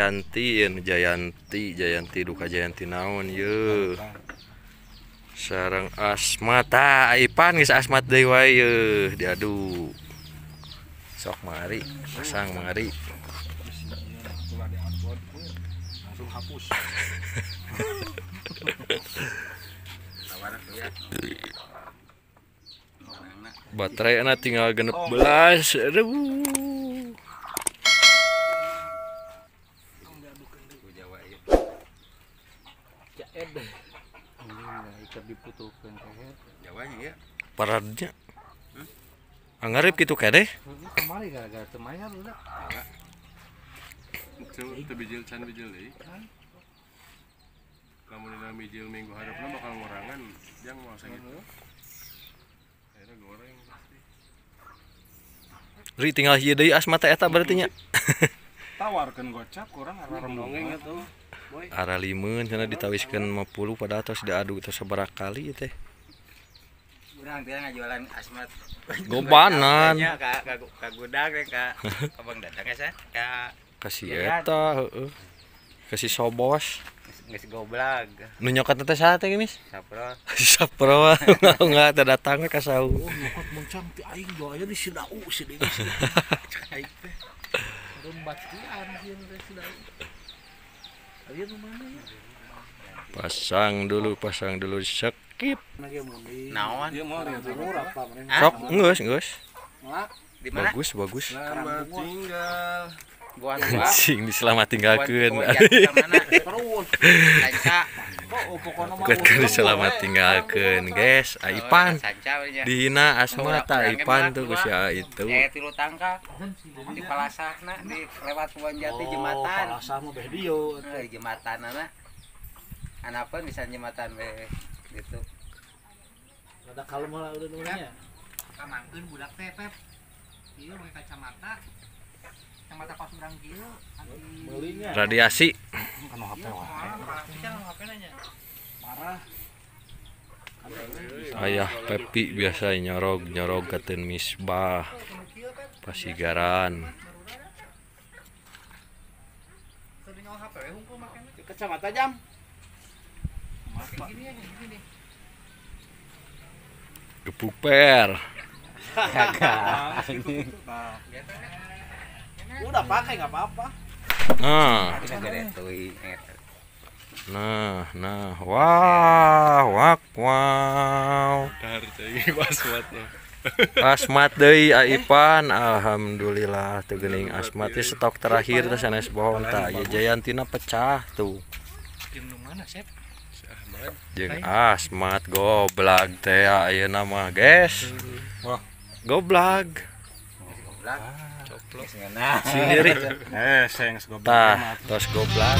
Jayanti ieu Jayanti, Jayanti duka Jayanti naon yeuh. Sareng Asmat tah Ipan geus Asmat deui wae yeuh diadu. Sok mari, pasang mari. Langsung hapus. Baterainya tinggal 16. Aduh. Paradnya. Angarip gitu kene. Kemari gara-gara teu mayar udah. Teu bijil can bijil deui. Lamun dina bijil minggu hareupna bakal ngorangan jang moal sakitu. Akhirnya goreng pasti. Ri tinggal hiji deui Asmat teh eta berarti nya. Tawarkeun gocap kurang arah dongeng atuh. Arah limeun cenah ditawiskeun 50 padahal tos diadu tos sabaraha kali teh. Urang teh ngajualan Asmat. Gobanan. Ka gudang teh ka Bang Dadang ya ka si eta heeh. Ka si Sobos. Geus goblag. Nu nyokot teh saha teh Mis? Sapro. Sapro enggak teh datang ka sahu. Oh, nyokot muncang ti aing doanya di Sidau si deui. Aing teh. Rumbatian sieun teh Sidau. Aya nu mana ya? Pasang dulu skip. Naon? Sok geus geus. Di mana? Bagus bagus. Selamat tinggal. Anjing diselamat tinggalkeun. Bukan diselamat tinggalkeun, guys. Aipan dihina Asmat Aipan tuh geus ya itu. Tilu tangka di Palasahna di lewat Kebon Jati jembatan. Palasah mah beh dieu di jembatanana. Anapan bisa jembatan beh gitu. Rada kalem lah udah namanya. Kamangkeun budak teh Pep. Ieu make kacamata. Kacamata pas urang kieu anti radiasi. Kanu HP wae. Parah. Ayah Pepi biasa nyorog-nyorog kateun Misbah. Pasigaran. Kacamata jam. Gepuk per. Udah pakai nggak apa-apa. Nah. Nah, nah, wah, wak, wow. Asmat deui Aipan, alhamdulillah teu geuning Asmat teh stok terakhir teh sanes bohong tah. Ya Jayantina pecah tuh. Jeung nu mana, Sep? Jeung Asmat goblag teh ayeuna mah, guys. Wah, goblag. Goblag. Coplok. Sendiri. Seng goblag. Tah, tos goblag.